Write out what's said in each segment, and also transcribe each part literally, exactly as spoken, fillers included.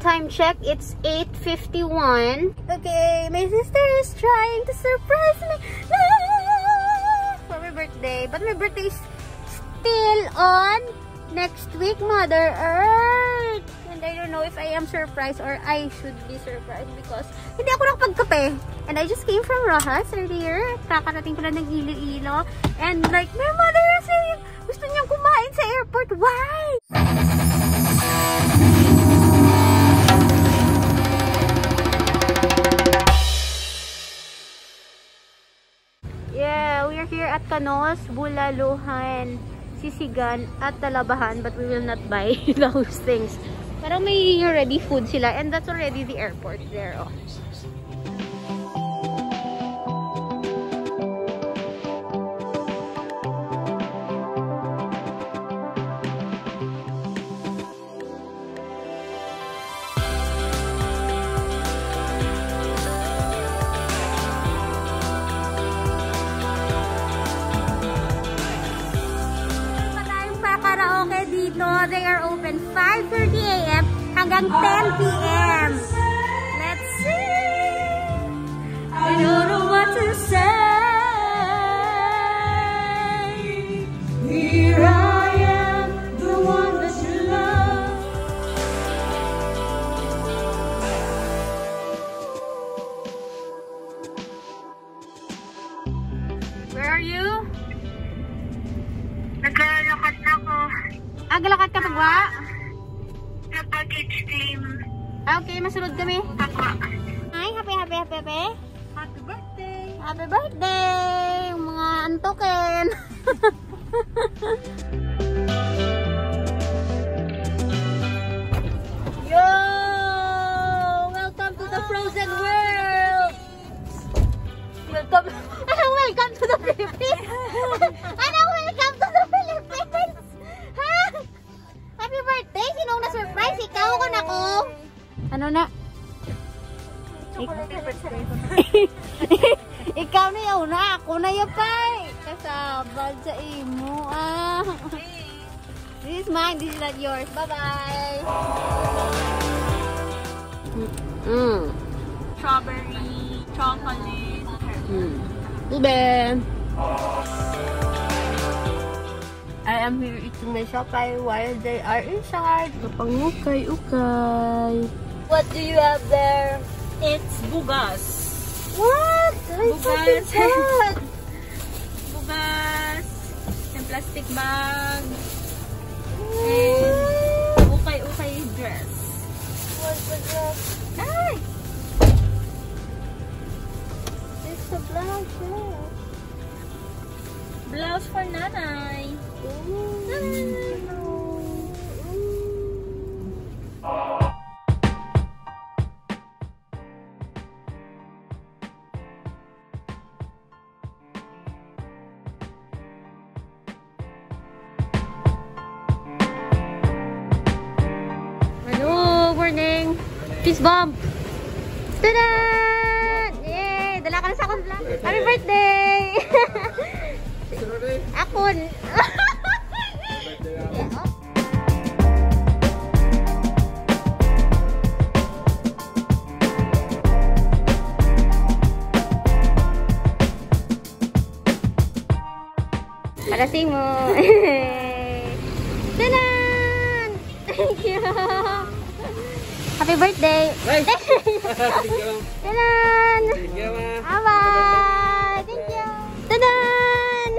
Time check, it's eight fifty-one. Okay, my sister is trying to surprise me. Ah! For my birthday. But my birthday is still on next week, Mother Earth. And I don't know if I am surprised or I should be surprised because hindi ako nakapagkape. And I just came from Roxas earlier. Kakarating ko lang ng Iloilo. And like, my mother is saying, gusto niyang kumain sa airport. Why? Yeah, we are here at Canoas, Bulaluhan, Sisigan, at Talabahan, but we will not buy those things. Pero may already food sila, and that's already the airport there, oh. Patayong pa karaoke dito. They are open five thirty a m hanggang ten p m. Let's sing! I don't know what to say. Here I am, the one that you love. Where are you? Naglalakad na ako. Ah, galakad ka pagwa? Sa baggage claim. Ah, okay, masulod kami. Pagwa. Hi, happy, happy, happy, happy. Happy birthday. Happy birthday, mga antukin. Yo! Welcome to the frozen world! Welcome, welcome to the Philippines! Ano, welcome to the Philippines? Ha? Happy birthday! Sinong na-surprise? Ikaw ko na ko? Ano na? Chocolate birthday. Ikaw na yun na. Ako na yun, pay. Kasabal sa imo, ah. This is mine. This is not yours. Bye-bye. Mm. Strawberry, chocolate. Mm. Tubig. I am here eating my siopay while they are inside. Kapangukay-ukay. What do you have there? It's bugas. What? Ay, bugas. Bugas. And plastic bag. And ukay-ukay dress. What the dress? Ay! It's a black dress. Blouse for nanay. Ooh. Nanay. Hello, morning. Fist bump. Tada! Yay! Dala ka na sa akong vlog. Happy birthday! Akon. Para sa imo. Tanan! Thank you. Happy birthday. Ay! Thank you. Tanan! Thank you, ma. Bye-bye. Thank you. Tanan!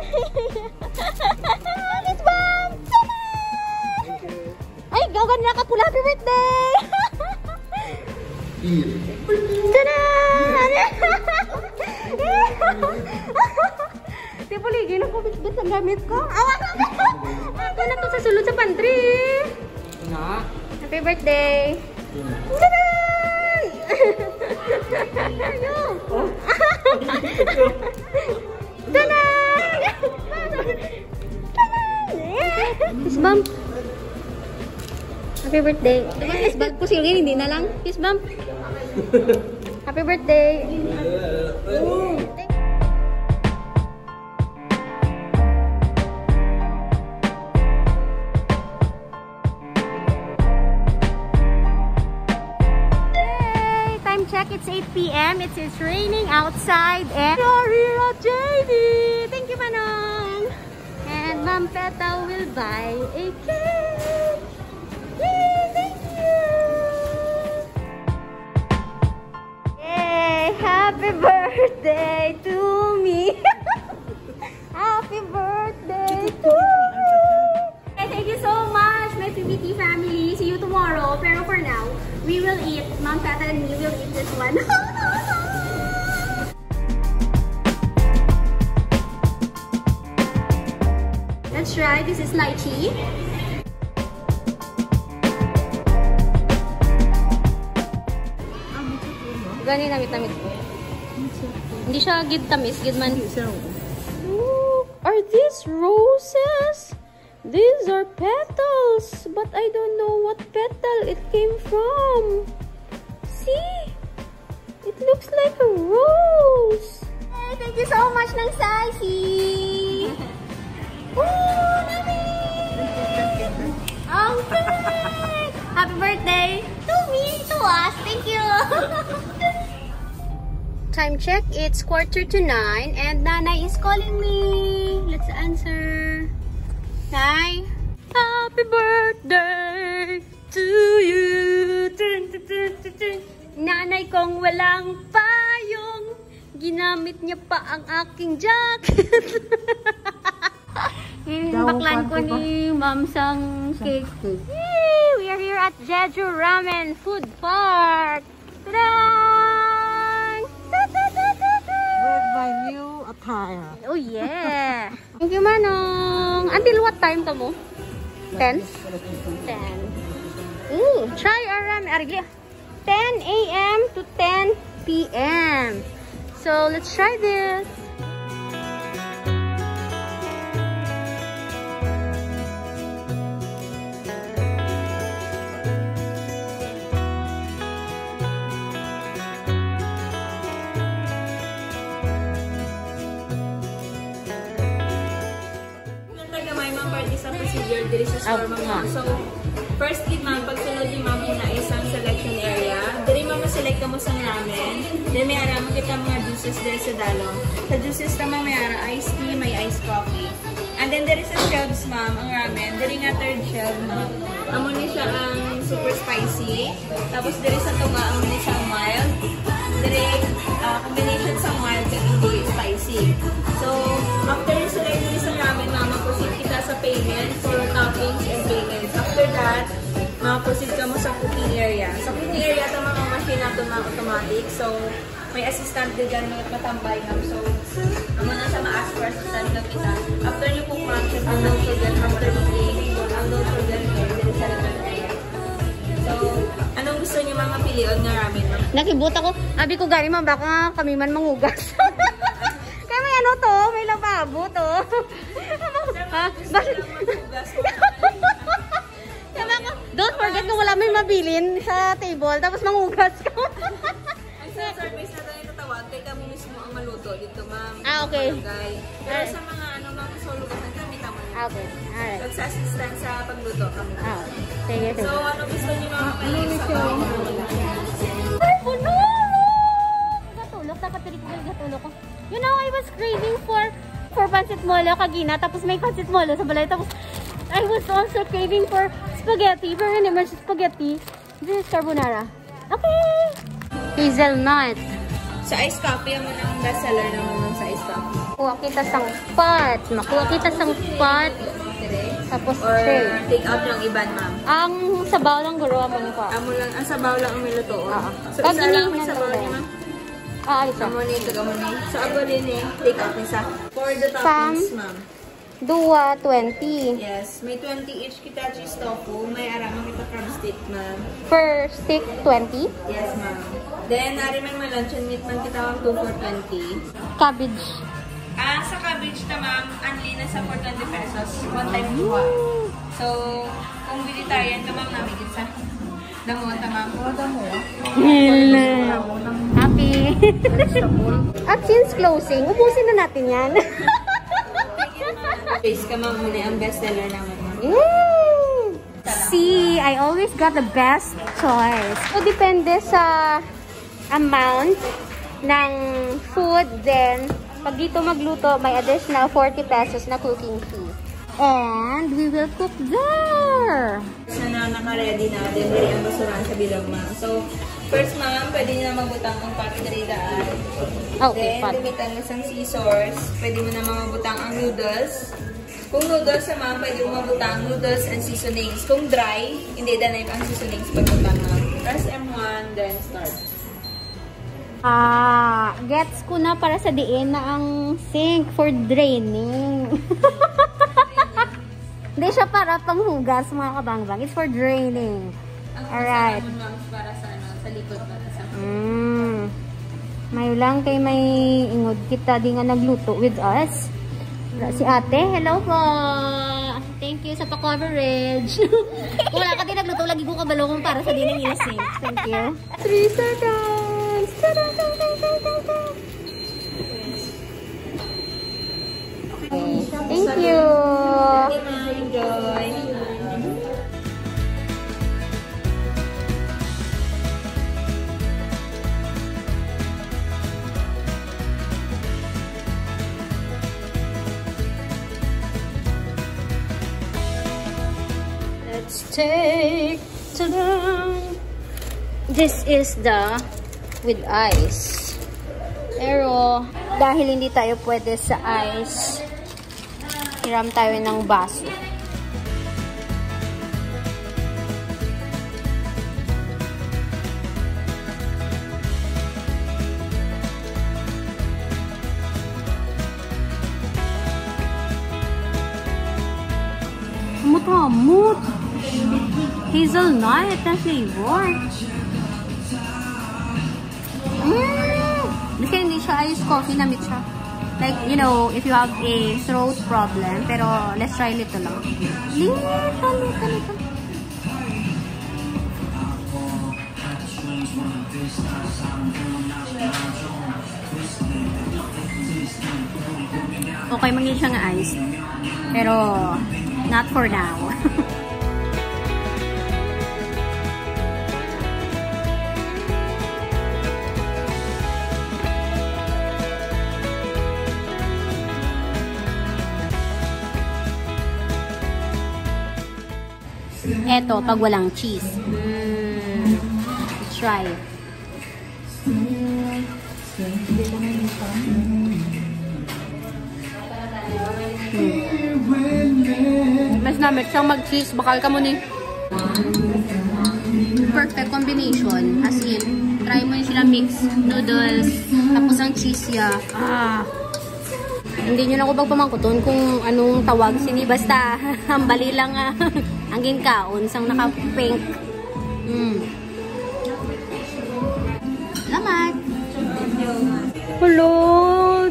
Fist bump! Tanan! Thank you. Ay, gaw gani nakapula. Happy birthday! Tanan! Di, buligi na ko, bitbit ang gamit ko. Awa ka! Ako na to sa sulod sa pantry. Na? Happy birthday! Tanan! Tanan! Fist bump. Happy birthday. Diba, fist bump ko, sige, hindi na lang. Fist bump. Happy birthday. It's eight p m. It's, it's raining outside and we are here at J D. Thank you, Manong. And Ma'am Petal will buy a cake. Yay! Thank you! Yay! Happy birthday to me! Happy birthday to me! Hey, thank you so much, my P B T family. See you tomorrow. Pero for now, we will eat. Ma'am Petal and me will eat this one. Let's try. This is lychee. Gani namit-namit ko. Hindi siya gid tamis, gid man. Hindi siya, oo. Ooh, are these roses? These are petals, but I don't know what petal it came from. See? It looks like a rose. Hey, thank you so much, Nang Saisi. Ooh, nami! Ang cake! Happy birthday to me, to us. Thank you. Time check, it's quarter to nine and Nanay is calling me. Let's answer. Nay, happy birthday to you. Tun, tun, tun, tun, tun. Nanay kong walang payong, ginamit niya pa ang aking jacket. Ginbaklan ko ni Ma'am sang cake. Yay! We are here at Jeju Ramen Food Park. Ta-da! With my new attire. Oh, yeah. Thank you, Manong. Until what time kamo? Ten? Ten. Ooh, try our ramen. Arigli. Ten a m to ten p m. So, let's try this. Taga may mga parte sa procedure diri sa store, ma'am. So, first gid, ma'am, pagsulod ni ma'am, ina isang selection area. Diri, ma'am, ma-select kamo sang ramen. Then, may ara mo kita mga juices diri sa dalom. Sa juices ta, ma'am, may ara iced tea, may iced coffee. And then, diri sa shelves, ma'am, ang ramen. Diri nga third shelf, ma'am. Amo ni siya ang super spicy. Tapos diri sa tunga, ang mini siya mild. Diri, ah, combination sa mild kag hindi spicy. So, after yung select diri sa ramen, ma'am, mag-proceed kita sa payment for toppings and payments. After that, mag-proceed kamo sa cooking area. Sa cooking area, ta mga machine nato mga automatic. So, may assistant din dyan, mga matambay, ma'am. So, amo na sa ma-ask for assistant na kita. After niyo po, ma'am, siya ang daw siya dyan, after niyo po, ang daw siya dyan, diri sa ramen area. So, anong gusto niyo mga pilion nga ramen, ma'am? Nakibot ako. Abi ko gani, ma'am, baka kami man mangugas. Kaya may ano to, may lababo to. Ha? Bas- Sabi ko, don't forget kung wala may mabilin sa table, tapos mangugas ka. Ang self-service na tayo tatawag, kay kami mismo ang maluto dito, ma'am. Ah, okay. Barangay. Pero sa mga ano, mga solo ka, kami kamo. Ah, okay. Alright. Pag sa assistant sa pagluto, kami. Ah, okay. Sige, sige. So, ano gusto niyo, ma'am? Ano ulit yun? Ay, puno! Gatulok, dapat dili ko gatulok ko. You know, I was craving for, for pancit molo kagina, tapos may pancit molo sa balay, tapos I was also craving for spaghetti, pero hindi man siya spaghetti. This is carbonara. Okay! Hazelnut. Sa ice coffee, amo na ang best seller naman nun sa ice coffee. Kuha kita sang pot. Makuha kita sang pot. Tapos Or tray. Take out yung iban, ma'am. Ang sabaw lang guro amo ni kuha. Amo lang, ang sabaw lang ang may lutoon. Oo. So, isa lang ang sabaw niya, ma'am. Ah, isa. Amo ni, ito, amo ni. So, amo ni, take out isa. For the toppings, ma'am. Dua, twenty. Yes, may twenty each kita cheese tofu. May ara man kita crab stick, ma'am. Per stick, twenty? Yes, ma'am. Then, ari man, may luncheon meat man kita, ma'am, two for twenty. Cabbage. Ah, sa cabbage ta, ma'am, only na sa for twenty pesos. One time kuha. So, kung vegetarian ka, ma'am, nami gid sa damo ta, ma'am. Oh, damo. Hello. Happy. At since closing, ubusin na natin yan. Base ka, ma'am, muna ang best seller naman, ma'am. Yay! See, I always got the best choice. So, depende sa amount ng food, then pag dito magluto, may additional forty pesos na cooking fee. And we will cook there. Sa na naka-ready na, then diri ang basurahan sa bilog, ma'am. So, first, ma'am, pwede niyo na mabutang ang pack diri daan. Okay, then, fine. Gamitan mo sang scissors. Pwede mo na mabutang ang noodles. Kung noodles na, ma'am, pwede mo mabutang noodles and seasonings. Kung dry, hindi na ang seasonings pagbutang, ma'am. Press M one, then start. Ah, gets ko na para sa diin na ang sink for draining. Hindi siya para panghugas, mga kabangbang. It's for draining. Ang Alright. Sa amon, ma'am, para sa, ano, sa likod, para sa Mm. May lang kay may ingod kita di nga nagluto with us. Si ate, hello po. Thank you sa pa-coverage. Kung wala ka din nagluto, lagi ko kabalo kung para sa diin ang ila sink. Thank you. Three seconds. Ta-da, ta-da, ta-da, ta-da. Okay. Thank you. Enjoy. Let's take Ta-da! This is the with ice. Pero dahil hindi tayo pwede sa ice, hiram tayo ng baso. Hamot-hamot. Hazelnut na flavor. Mm! Kasi hindi siya iced coffee, namit siya. Like, you know, if you have a throat problem, pero let's try little lang. Little, little, little. Okay man gyud siya nga ice, pero not for now. Eto, pag walang cheese. Mm, try. Mm. Mas namit siyang mag-cheese. Bakal ka mo ni. Perfect combination. As in, try mo yun sila mix noodles. Tapos ang cheese ya. Ah. Hindi nyo na ako pagpamangkuton kung anong tawag sini. Basta, hambali lang, ah, ang ginkaon sang naka-pink. Mm. Salamat! Hello!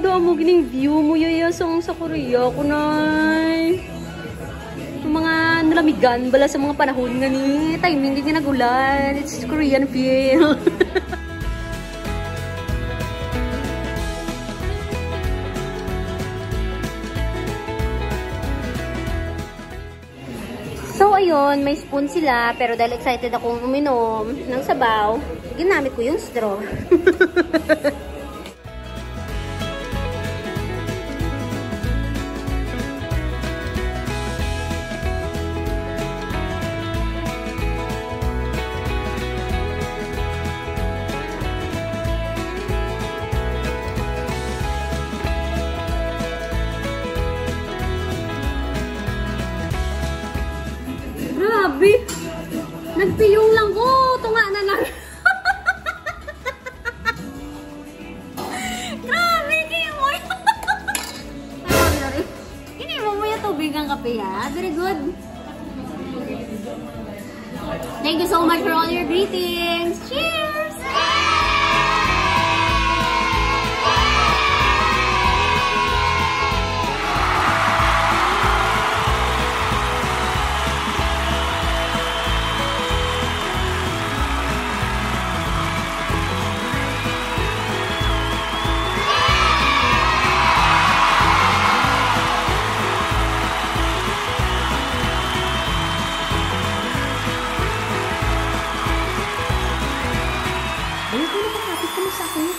Damo gining view mo, yaya, sa, sa Korea ko, nay. Ang mga nalamigan bala sa mga panahon nga ni, timing din nga nag-ulan. It's Korean feel. So, ayun, may spoon sila, pero dahil excited akong uminom ng sabaw, ginamit ko yung straw. Grabe! Nagpiyong lang ko! Tunga na lang! Grabe, Kimoy! Ay, sorry. Ini mo mo yung tubig ang kape, ha? Very good. Thank you so much for all your greetings. Cheers!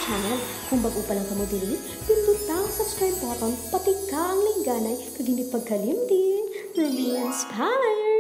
Kag kung bag-o pa lang kamo diri, pinduta ang subscribe button, patika ang lingganay, kag hindi pagkalimti, Ruby Inspire!